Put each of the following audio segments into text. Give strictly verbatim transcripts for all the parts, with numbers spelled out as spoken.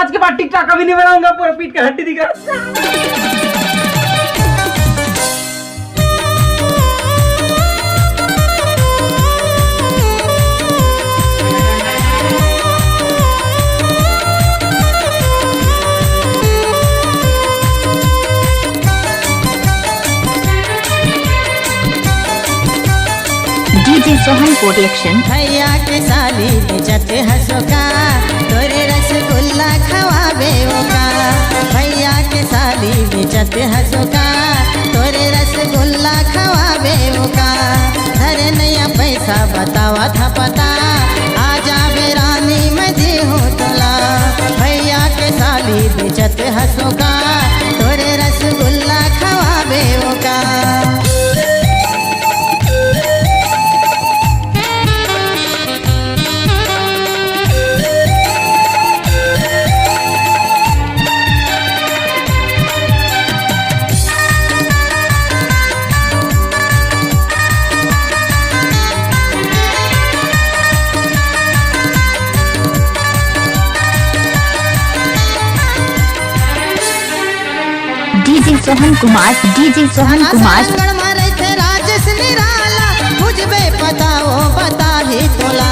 आज के बाद टिकटॉक कभी नहीं बनाऊंगा, पूरा पीट कर हड्डी दिखा। DJ Sohan production. भैया के साली बेचत हसो का, तोरे रसगुल्ला खवाबे ओ का। भैया के साली बेचत हसो का, तोरे रसगुल्ला खवाबे ओ का। धरे नैया पैसा बतावा था पता, आ जाबे रानी मैं देहूँ तोला। भैया के साली बेचत हसो का, तोरे रसगुल्ला खवाबे ओ का। DJ Sohan Kumar, DJ Sohan Kumar. आंगन में रहिथे राजेश निराला, बुझबे पता ओ बताही तोला।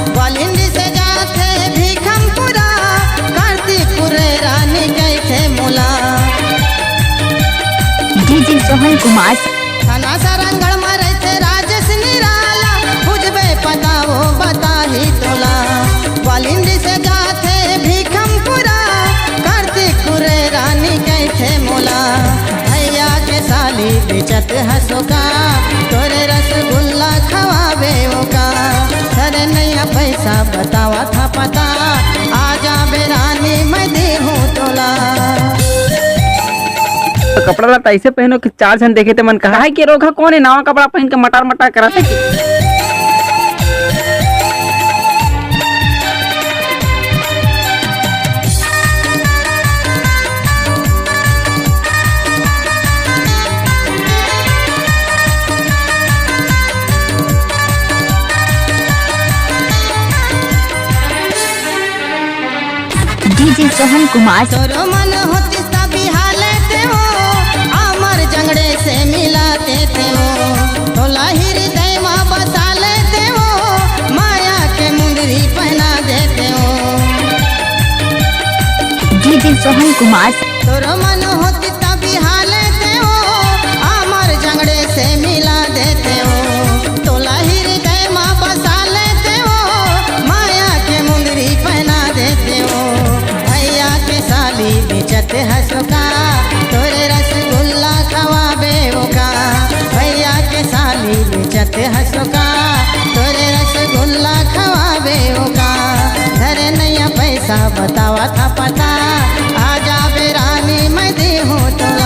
ग्वालिंडी से जाथे भीखमपुरा, कार्तिकपुर रे रानी कहिथे मोला। डीजे सोहन कुमार। थाना सरांगड़ में रहिथे राजेश निराला, बुझबे पता ओ बताही तोला। ग्वालिंडी से जाथे भीखमपुरा, कार्तिकपुर रे रानी कहिथे मोला। भैया के साली बेचत हसो का, तोरे रसगुल्ला खवाबे ओ का। धरे नैया पैसा बतावा था पता, आ जाबे रानी मैं देहूँ तोला। तो कपड़ा लत्ता ऐसे पहनो कि चार झन देखे ते मन कहा है कि रोगहा कौन है, नवा कपड़ा पहन के मटार मटार करत है कि? डीजे सोहन कुमार। तोरो मन होतिस त बिहा लेते हो, अमर जंगड़े से मिला देते हो। तोला हृदय मा बसा लेते हो, माया के मुंदरी पहना देते हो। डीजे सोहन कुमार। तोरो मन होतिस त बिहा लेते हो, अमर जंगड़े से मिला देते हो। तोला हृदय मा बसा लेते हो, माया के मुंदरी पहना देते हो। भैया के साली बेचत हसो का, तोरे रसगुल्ला खवाबे ओ का। भैया के साली बेचत हसो का, तोरे रसगुल्ला खवाबे ओ का। धरे नैया पैसा बतावा था पता, आ जाबे रानी मैं देहूँ तो।